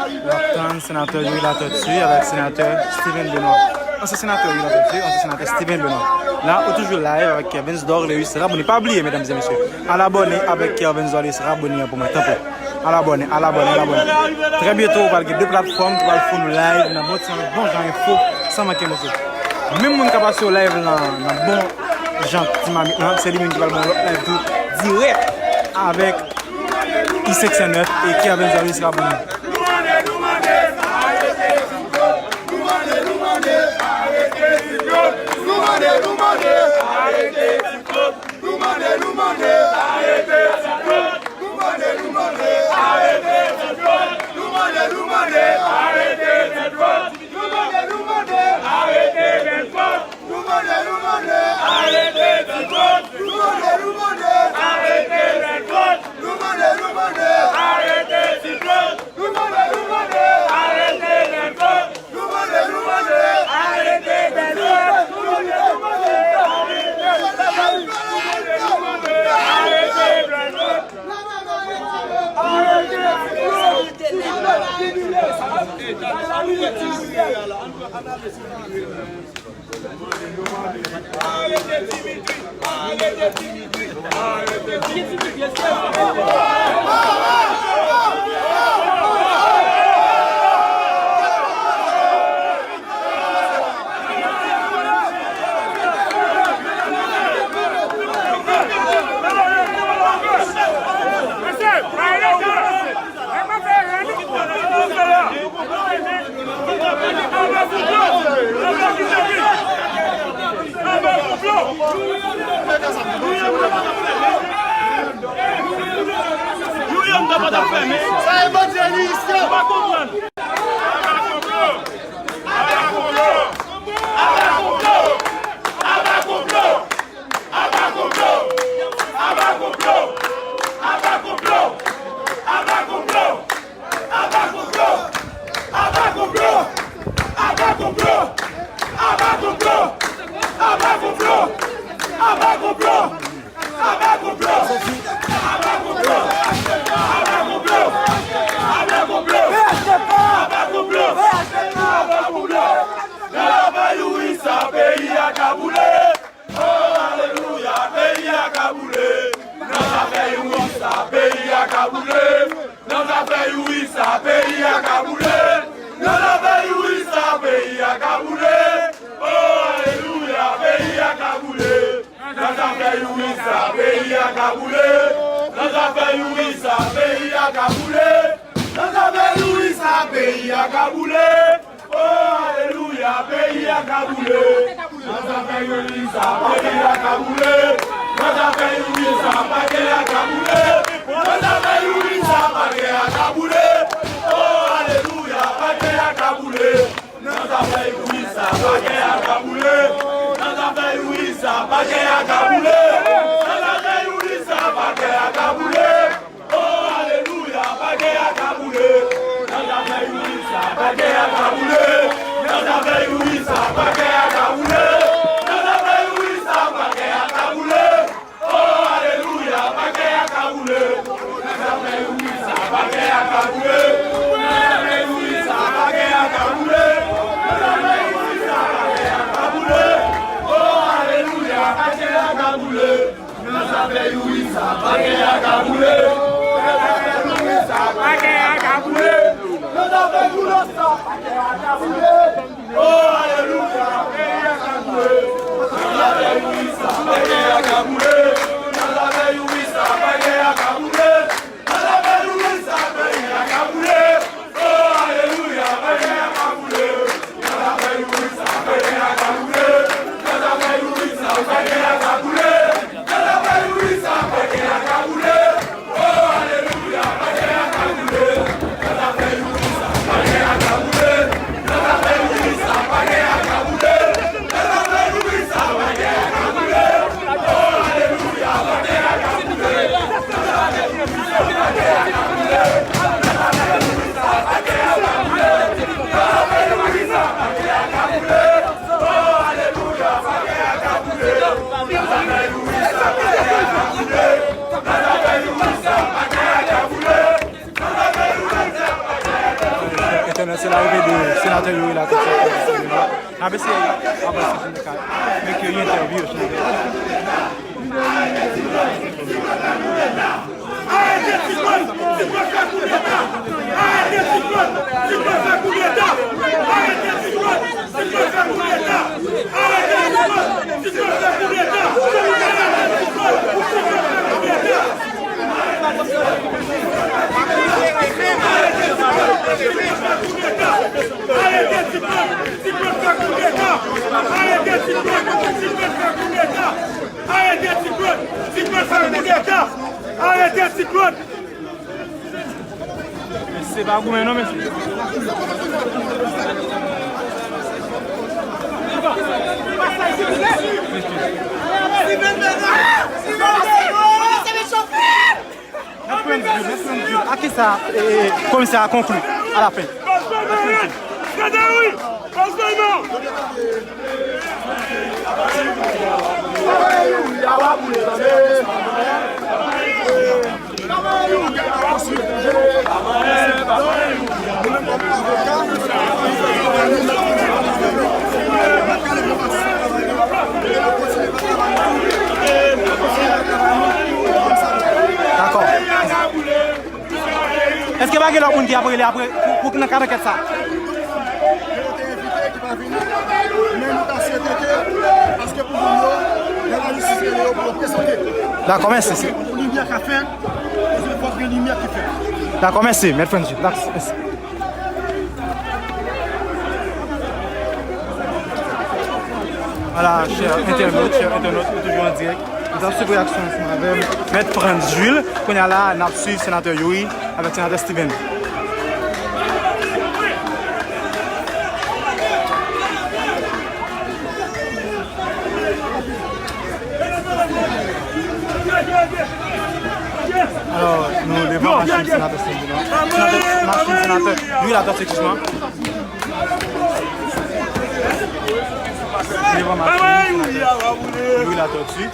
N ap tann senatè Youri Latortue avèk senatè Steven Benoît. Ansyen senatè Youri Latortue, ansyen senatè Steven Benoît. La, ou toujou live avèk Kervens Dorleus Raboni. Pa bliye, medam e mesye, al abòne avèk Kervens Dorleus Raboni an pou mwen, tanpri. Al abòne, al abòne, al abòne. Trè byento, ou pral gen de platfòm ki pral founi live nan bon ti, bon jan enfo, san manke mesye. Menm moun k ap asire live lan, nan bon jan ti mamit lan, se li menm ki pral ban lòt live tou, dirèk avèk I senk san nèf e Kervens Dorleus Raboni. Nou mande, nou mande, arete Belfort! Nou mande, nou mande, arete Belfort! Nou mande, nou mande, arete Belfort! Nou mande, nou mande, arete Belfort! Nou mande, nou mande, arete Belfort! Nou mande, nou mande, arete Belfort! Nou mande, nou mande, arete Belfort! Sa evanjelis yo pa konprann. Aba konplo! Aba konplo! Aba konplo! Aba konplo! Aba konplo! Aba konplo! Aba konplo! Aba konplo! Aba konplo! Aba konplo! Aba konplo! Aba konplo! A ka boule, oh alelouya, peyi a ka boule. Nan zafè Youri sa, peyi a ka boule. Nan zafè Youri sa, peyi a ka boule. Nan zafè Youri sa, peyi a ka boule. Oh alelouya, peyi a ka boule. Nan zafè Youri sa, peyi a ka boule. Nan zafè Youri sa, peyi a ka boule. Nan zafè Youri sa, peyi a ka boule. Oh alelouya, peyi a ka boule. Nan zafè Youri sa, pakè a ka boule. Nan zafè Youri sa, pakè a ka boule. Nan zafè Youri sa, pakè a ka boule. Oh alelouya, pakè a ka boule. Nan zafè Youri sa, pakè a ka boule. Nan zafè Youri sa, pakè a ka boule. Nan zafè Youri sa, pakè a ka boule. Oh alelouya, pakè a ka boule. Nan zafè Youri sa, pakè a ka boule. Nan zafè Youri sa, pakè a ka boule. Nan zafè Youri sa, pakè a ka boule. Oh alelouya, pakè a ka boule. Nan zafè Youri sa, pakè a ka boule. Nan zafè Youri sa, pakè a ka boule. Nan zafè Youri sa, pakè a ka boule. Oh alelouya, pakè a ka boule. Nan zafè Youri sa, pakè a ka boule. Nan zafè Youri sa, pakè a ka boule. Nan zafè Youri sa, pakè a ka boule. Oh alelouya, peyi a ka boule. Nan zafè Youri sa, pakè a ka boule. Nan zafè Youri sa, pakè a ka boule. Nan zafè Youri sa, peyi a ka boule. Oh alelouya, pakè a ka boule. Nan zafè Youri sa, pakè a ka boule. Nan zafè Youri sa, pakè a ka boule. Nan zafè Youri sa, pakè a ka boule. Oh alelouya, pakè a ka boule. Nan zafè Youri sa, pakè a ka boule. Nan zafè Youri sa, pakè a ka boule. Nan zafè Youri sa, pakè a ka boule. Oh alelouya, pakè a ka boule. Entènèt, se larive de senatè Youri Latortue. N ap eseye avanse pou nou ka mete yon entèvyou senatè. Arete Ti Klod! Ti Klod fè koudeta! Arete Ti Klod! Ti Klod fè koudeta! Arete Ti Klod! Ti Klod fè koudeta! Arete Ti Klod! Ti Klod fè koudeta! Arete Ti Klod! Ti Klod fè koudeta! Arete Ti Klod! Ti Klod fè koudeta! Arete Ti Klod! Ti Klod fè koudeta! Arete Ti Klod! Ti Klod fè koudeta! Arete Ti Klod! Se pa goumen non, mesye. Mèt Frantz Jules, Mèt Frantz Jules, a kisa, eh, komisè a konkli alafen? Gadawi! Dakò. Èske pa gen lòt moun ki ap rele apre pou, pou nan kad ankèt sa? Yo te envite ki pa vini, men nou ta swete ke, paske pou moun yo, lè lajistis rele yo pou yo prezante. Dakò, mèsi. Pou limyè ka fèt, paske fòk gen limyè ki fèt. Dakò, mèsi, Mèt Frantz Jules. Dakò, mèsi. Vwala, chè entènot, chè entènot, nou toujou an dirèk. Nou t ap swiv reyaksyon ansanm avè m. Mèt Frantz Jules, kounye a la, n ap swiv senatè Youri avèk senatè Steven. Alò, nou devan machin senatè Steven. Senatè, machin senatè Youri Latortue, eskize m. Devan machin senatè Youri Latortue.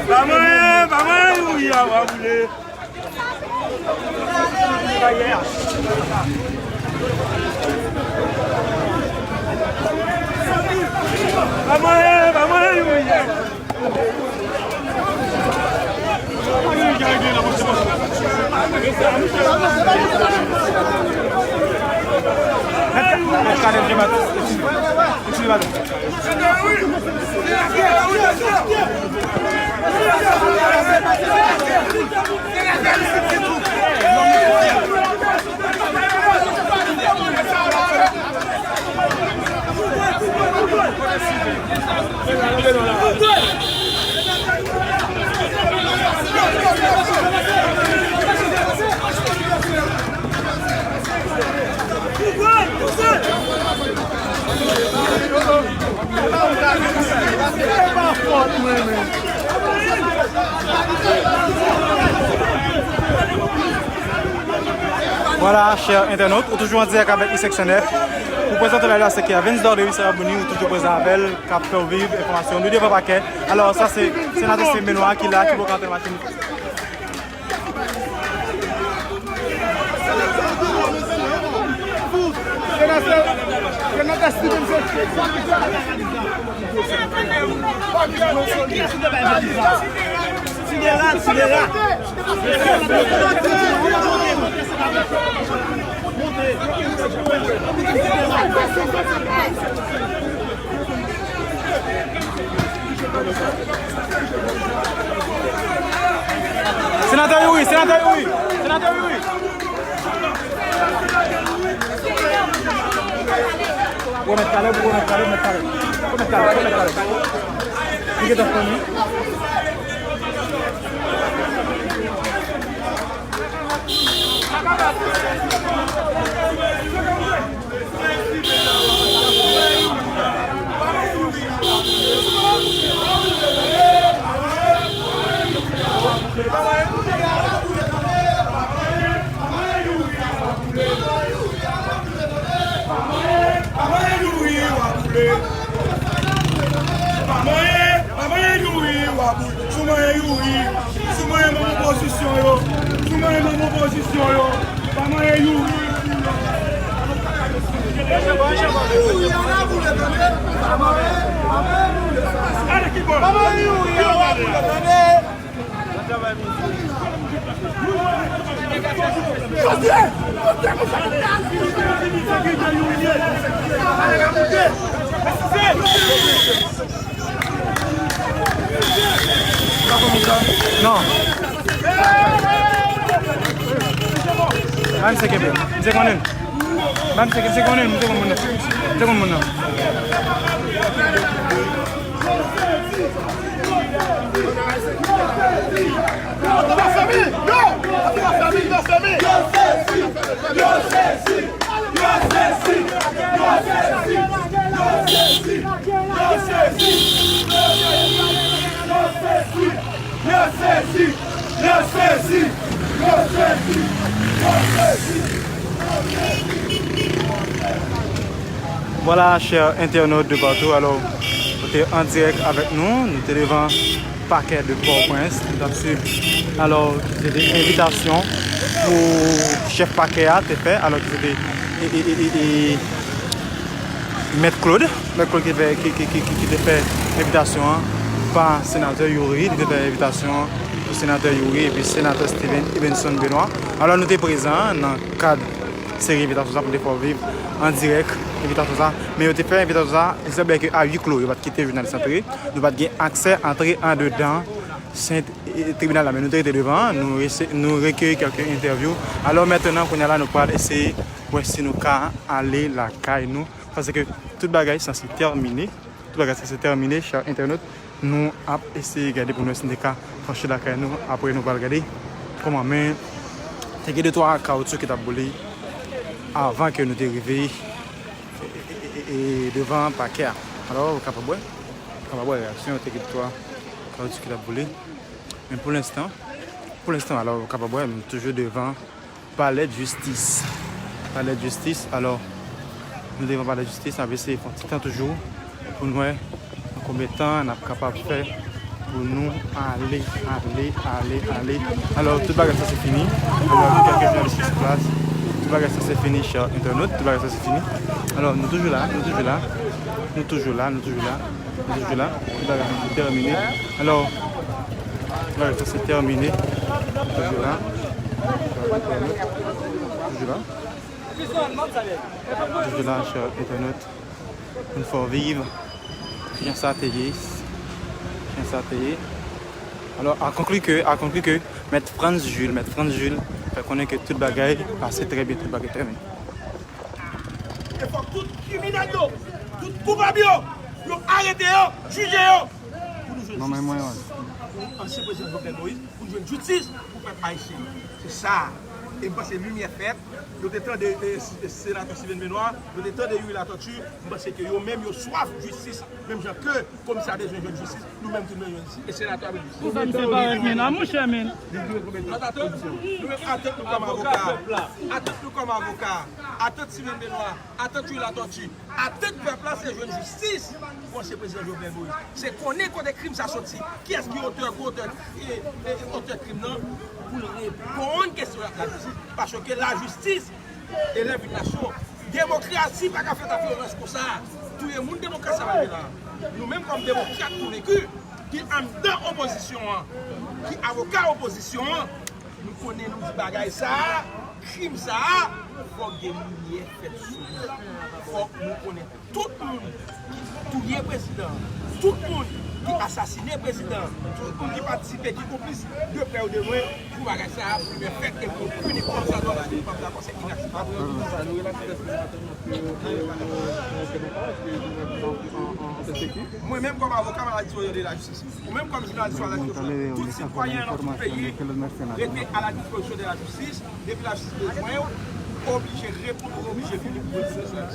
Pa manyen, pa manyen, Youri a va boule. Vwala, chè entènot, ou toujou an dirèk avèk I Seksyon nèf. Pou prezante live la, se Kervens Dordeus Saraboni, ou toujou prezan avè l, k ap fè w viv enfòmasyon. Nou devan pakè. Alò, sa se senatè Steven Benoît ki la, ki poko antre nan machin. Senatè Youri, senatè Youri, senatè Youri. Ou mèt kale, ou mèt kale, ou mèt kale. Ou mèt kale, ou mèt kale. Li gentan fini. Pa manyen Youri, w a boule. Pa manyen, pa manyen Youri, w a boule. Si w manyen Youri, si w manyen manm opozisyon yo, si w manyen manm opozisyon yo, pa manyen Youri. Youri, w a boule, tande. Pa manyen, pa manyen Youri. Pa manyen Youri, w a boule, tande. Non. Ba misye kenbe. Misye konnen. Ba misye, misye konnen, misye konn moun nan. Misye konn moun nan. Vwala, chè entènot de patou, alò, ou te an dirèk avèk nou, nou te devan pakè de Pòtoprens, nou t ap swiv, alò, se te envitasyon pou chèf pakè a te fè, alò, ki se te, e, e, e, e, e, Mèt Claude, Mèt Claude ki fè, ki, ki, ki, ki, ki te fè envitasyon an pa senatè Youri, li te fè envitasyon an pou senatè Youri epi senatè Steven Ebenson Benoît. Alò, nou te prezan nan kad seri envitasyon sa pou n te fè w viv an dirèk envitasyon sa. Men yo te fè envitasyon sa, li sanble ke a huis clos, yo pa t kite jounalis antre, nou pa t gen aksè antre andedan sent, e, tribinal la, men nou te rete devan, nou rese-, nou rekeyi kèlke entèvyou. Alò, mentnan, kounye a la, nou pral eseye wè si nou ka ale lakay nou, paske tout bagay sanse tèmine. Tout bagay sa se tèmine, chè entènot. Nou ap eseye gade pou nou wè si nou te ka fache lakay nou. Apre nou pral gade kòman, men te gen de twa kawotchou ki t ap boule avan ke nou te rive, e, e, e, e, e, devan pakè a. Alò, ou kapab wè, ou kapab wè reyaksyon, te gen de twa kawotchou ki t ap boule. Men pou lenstan, pou lenstan, alò, ou kapab wè, nou toujou devan Palè de Jistis. Palè de Jistis, alò, nou devan Palè de Jistis, n ap eseye fè yon ti tan toujou pou n wè nan konbyen tan n ap kapab fè pou nou ale, ale, ale, ale. Alò, tout bagay sa se fini. Alò, gen kèk jounalis ki sou plas. Tout bagay sa se fini, chè entènot. Tout bagay sa se fini. Alò, nou toujou la, nou toujou la. Nou toujou la, nou toujou la. Nou toujou la. Tout bagay sa se tèmine. Alò, tout bagay sa se tèmine. Nou toujou la. Toujou la. Toujou la, chè entènot. Pou n fè w viv kijan sa te ye. Kijan sa te ye. Alò, a konkli ke, a konkli ke Mèt Frantz Jules, Mèt Frantz Jules fè konnen ke tout bagay pase trè byen, tout bagay trè byen. E fòk tout kriminèl yo, tout koupab yo, yo arete yo, jije yo. Pou nou jwenn jistis pou ansyen prezidan Jovenel Moïse, pou nou jwenn jistis pou pèp ayisyen. Se sa. E m panse limyè fèt. Nou te tande, e, e, senatè Steven Benoît, nou te tande Youri Latortue, m panse ke yo menm yo swaf jistis, menm jan ke komisè a bezwen jwenn jistis, nou menm tou nou bezwen jistis. E senatè a bezwen jistis. Pou fè misye parèt men, a monchè men. Atant, nou menm atant nou kòm avoka, atant nou kòm avoka, atant Steven Benoît, atant Youri Latortue, atant pèp la se jwenn jistis pou ansyen prezidan Jovenel Moïse. Se konnen kote krim sa soti, kiyès ki otè, ki otè, e, e, otè krim nan, pou l reponn kesyon lajistis. Paske lajistis elèv yon nasyon. Demokrasi pa ka fèt ak vyolans konsa. Touye moun, demokrasi pa fèt la. Nou menm kòm demokrat konvenki, ki anndan opozisyon an, ki avoka opozisyon an, nou konnen nou di bagay sa a, krim sa a, fòk gen limyè fèt sou li. Fòk nou konnen tout moun ki touye prezidan, tout moun ki asasine prezidan, tout moun ki patisipe, ki konplis de prè ou de lwen pou bagay sa a, pou limyè fèt e pou pini kòm sa dwa, paske nou p ap dakò, se inakseptab. Mwen menm kòm avoka, m a la dispozisyon de lajistis. Ou menm kòm jounalis, ou a la dispozisyon. Tout sitwayen nan tout peyi rete a la dispozisyon de lajistis. Depi lajistis bezwen w, ou oblije reponn, ou oblije vini pou reponn.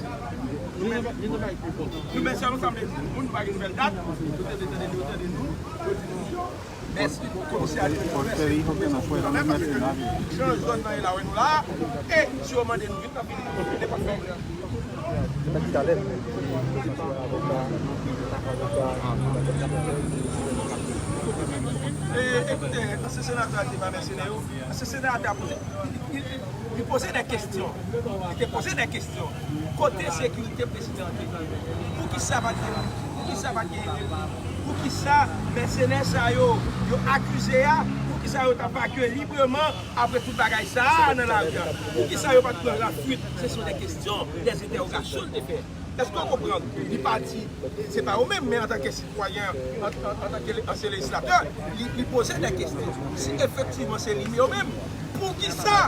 Nou menm, nou menm sa nou sanble moun, nou pa gen nouvèl dat, nou tande, tande, nou tande nou, nou di nou mèsi, komisè a di nou mèsi, nou mèsi kanmenm, paske jan zòn nan ye la, wè nou la, e si yo mande nou vin nan vini, nou vin, e pa fè. E, ekoute, ansyen senatè a te pa mèsenè yo. Ansyen senatè a poze, li, li, li, li poze de kesyon. Li te poze de kesyon. Kote sekirite prezidan an te ye? Poukisa pa t gen, poukisa pa t gen, poukisa mèsenè sa yo, yo akize a, poukisa yo t ap vake libreman apre tout bagay sa a nan lari a? Poukisa yo pa t pran lafuit? Se sont des questions, des interrogations l te fè. Èske w konprann? Li pa di, se pa yo menm, men antanke sitwayen, an, an, antanke le-, ansyen lejislatè, li, li poze de kesyon. Si efektivman se li yo menm, poukisa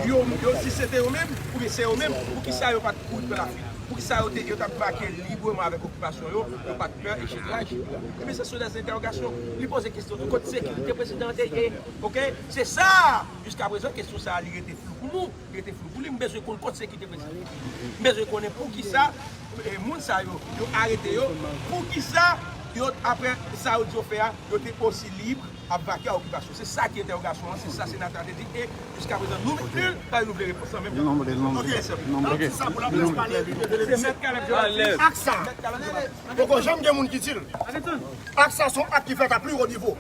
yo, yo, si se te yo menm, oubyen se yo menm, poukisa yo pa t kouri pran lafuit? Poukisa yo te, yo t ap vake libreman avèk okipasyon yo, yo pa t pè, etsetera, etsetera? Ebyen, se sou des entèwogasyon. Li poze kesyon tou, kote sekirite prezidan an te ye? Oke? Se sa! Jiskaprezan, kesyon sa a, li rete flou pou nou. Li rete flou pou li. M bezwen konn kote sekirite prezidan. M bezwen konnen poukisa, e, moun sa yo, yo arete yo, poukisa yo, apre sa yo di yo fè a, yo te osi lib ap vake a okipasyon. Se sa ki entèwogasyon an, se sa senatè a te di, e jiskaprezan, nou, nou, nou vle repons lan menm jan. Oke, sè. Donk, sa pou laprès pale, li te vle di, se mèt Caleb Joseph. Ak sa, poko janm gen moun ki di l. Ak sa, se yon ak ki fèt a pli wo nivo.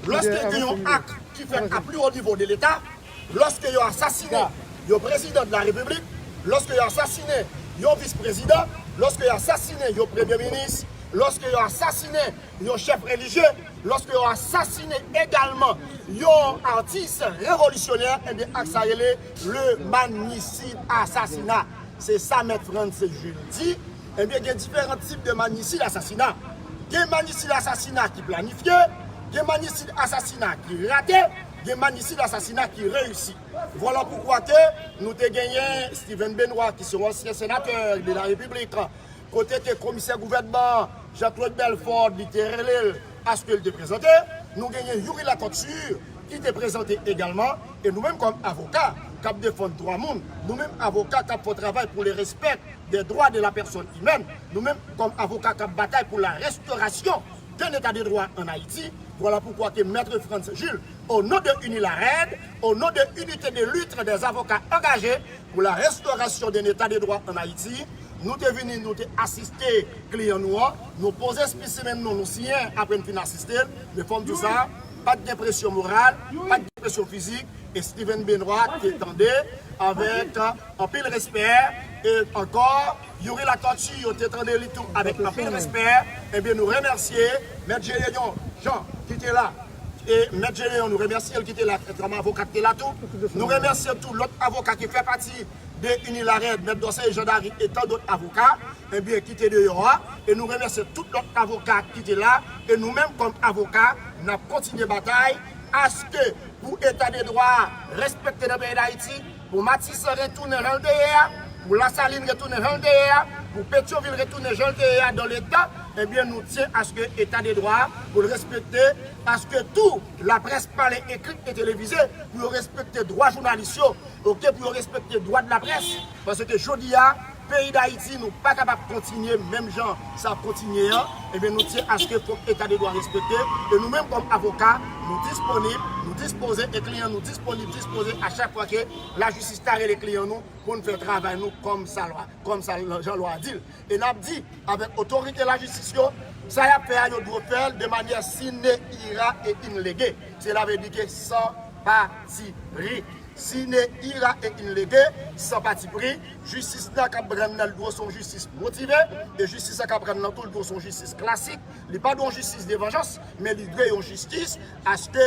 Lòske gen yon ak ki fèt a pli wo nivo de Leta, lòske yo asasinen yon prezidan de la Repiblik, lòske yo asasinen yon vis prezidan, lòske yo asasinen yon premye minis, lòske yo asasinen yon chèf relijye, lòske yo asasinen egalman yon atis revolisyonè, ebyen, ak sa rele le magnicide assassinat. Se sa Mèt Frantz Jules di. Ebyen, gen diferan tip de magnicide assassinat. Gen magnicide assassinat ki planifye, gen magnicide assassinat ki rate, gen magnicide assassinat ki reyisi. Vwala poukwa ke nou te genyen Steven Benoît, ki se yon ansyen senatè de la Repiblik, kote ke komisè gouvènman an, Jean Claude Belfort, li te rele l aske l te prezante. Nou genyen Youri Latortue, ki te prezante egalman. E nou menm kòm avoka k ap defann dwa moun, nou menm avoka k ap fè yon travay pou le respect des droits de la personne humaine, nou menm kòm avoka k ap batay pou la restauration d'un état de droit en Haïti, vwala poukwa ke Mèt Frantz Jules, au nom de UNILARED, au nom de Unité de lutte des avocats engagés pour la restauration d'un état de droit en Haïti, nou te vini, nou te asiste kliyan nou an, nou poze espesimen nou, nou siyen apre n fin asiste l, men fò m di w sa, pa t gen presyon moral, pa t gen presyon fizik, e Steven Benoît te tande avèk, euh, anpil respè, e ankò, Youri Latortue, yo te tande li tou avèk anpil respè. Ebyen, nou remèsye Mèt Gédéon Jean ki te la, E Mèt Jeneyon, nou remèsye l ki te la, kòm avoka ki te la tou. Nou remèsye tou lòt avoka ki fè pati de Unilared, Mèt Dorcé Jean David e tan dòt avoka, ebyen, ki te deyò a. E nou remèsye tout lòt avoka ki te la. E nou menm, kòm avoka, n ap kontinye batay aske pou eta de dwa a respekte nan peyi Dayiti, pou Matisan retounen jan l te ye a, pou Lasalin retounen jan l te ye a, pou Petyonvil retounen jan l te ye a dan leta, ebyen, nou tyen aske eta de dwa a pou l respekte, aske tou laprès pale ekri e televize, pou yo respekte dwa jounalis yo, oke, pou yo respekte dwa de laprès, paske jodi a, peyi Dayiti, nou pa kapab kontinye menm jan sa ap kontinye an, ebyen, nou tyen aske fòk eta de dwa respekte, e nou menm kòm avoka, nou disponib, nou dispoze, e kliyan nou disponib, dispoze a chak fwa ke lajistis ta rele kliyan nou pou n fè travay nou kòm sa lwa, kòm sa jan lwa a di l. E n ap di avèk otorite lajistis yo, sa y ap fè a, yo dwe fè l de manyè sine ira e in lege. Sela vle di ke san patipri. Sine ira e in lege, san patipri. Jistis la k ap rann nan, l dwe se yon jistis motive, e jistis la k ap rann nan tou, l dwe se yon jistis klasik. Li pa dwe yon jistis de vanjans, men li dwe yon jistis aske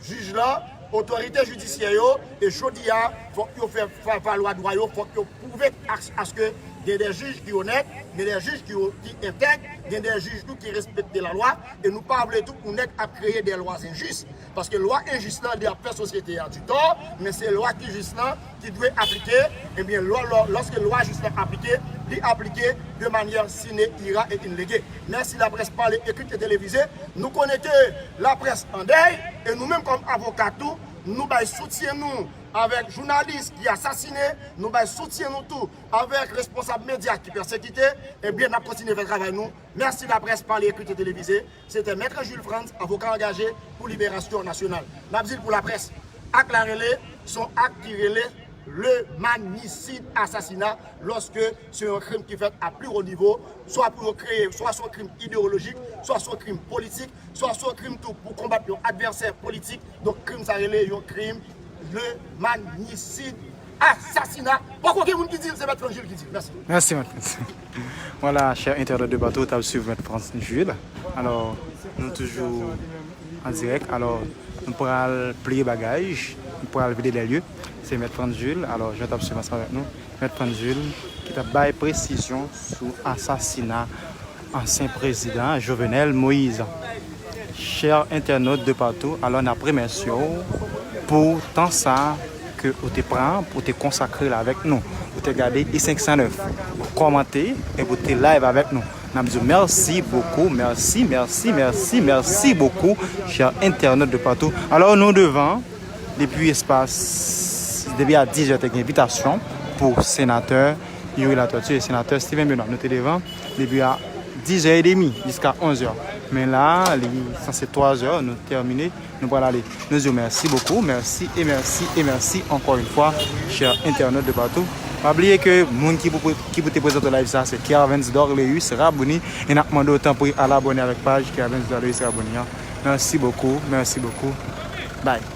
jij la, otorite jidisyè yo, e jodi a, fòk yo fè, fè valwa dwa yo, fòk yo pwouve as-, aske gen de jij ki onèt, gen de jij ki, ki entèg, gen de jij tou ki respekte lalwa, e nou pa vle tou pou nèg ap kreye de lwa enjis. Paske lwa enjis lan, li ap fè sosyete a di tò, men se lwa ki jis lan ki dwe aplike, ebyen, lò, lò, lòske lwa jis lan aplike, li aplike de manyè sine ira e in lege. Mèsi laprès pale, ekri e televize. Nou konnen ke laprès an dèy, e nou menm kòm avoka tou, nou bay soutyen nou avèk jounalis ki asasinen, nou bay soutyen nou tou avèk responsab medya ki pèsekite, ebyen, n ap kontinye fè travay nou. Mèsi laprès pale, ekri e televize. Se te Mèt Jules Frantz, avoka angaje pou liberasyon nasyonal. N ap di l pou laprès, ak la rele, se yon ak ki rele le magnisid asasina, lòske se yon krim ki fèt a pli wo nivo, swa pou yo kreye, swa se yon krim ideyolojik, swa se yon krim politik, swa se yon krim tou pou konbat yon advèsè politik. Donk, krim sa rele yon krim le magnisid asasina. Poko gen moun ki di l, se Mèt Frantz Jules ki di l. Mèsi. Mèsi, Mèt Frantz. Vwala, chè entènot de patou, t ap swiv Mèt Frantz Jules. Alò, nou toujou an dirèk. Alò, nou pral pliye bagaj, nou pral vide lè lye. Se Mèt Frantz Jules. Alò, jan w t ap swiv ansanm avèk nou, Mèt Frantz Jules ki t ap bay presizyon sou asasina ansyen prezidan Jovenel Moïse. Chè entènot de patou, alò n ap remèsye w pou tan sa a ke ou te pran, pou te konsakre l avèk nou, pou te gade I senk san nèf, pou kòmante e pou te live avèk nou. N ap di w mèsi bokou, mèsi, mèsi, mèsi, mèsi bokou, chè entènot de patou. Alò, nou devan, depi espas, depi a diz è, te gen envitasyon pou senatè Youri Latortue e senatè Steven Benoît. Nou te devan depi a diz è edemi jiska onz è. Men la, li sanse twa è, nou tèmine, nou pral ale. Nou di w mèsi bokou, mèsi e mèsi e mèsi ankò yon fwa, chè entènot de patou. Pa bliye ke moun ki pou, ki pou te prezante live sa, se Kervens Dorleus Rabouny, e n ap mande w tanpri al abòne avèk paj Kervens Dorleus Rabouny an. Mèsi bokou, mèsi bokou. Bye.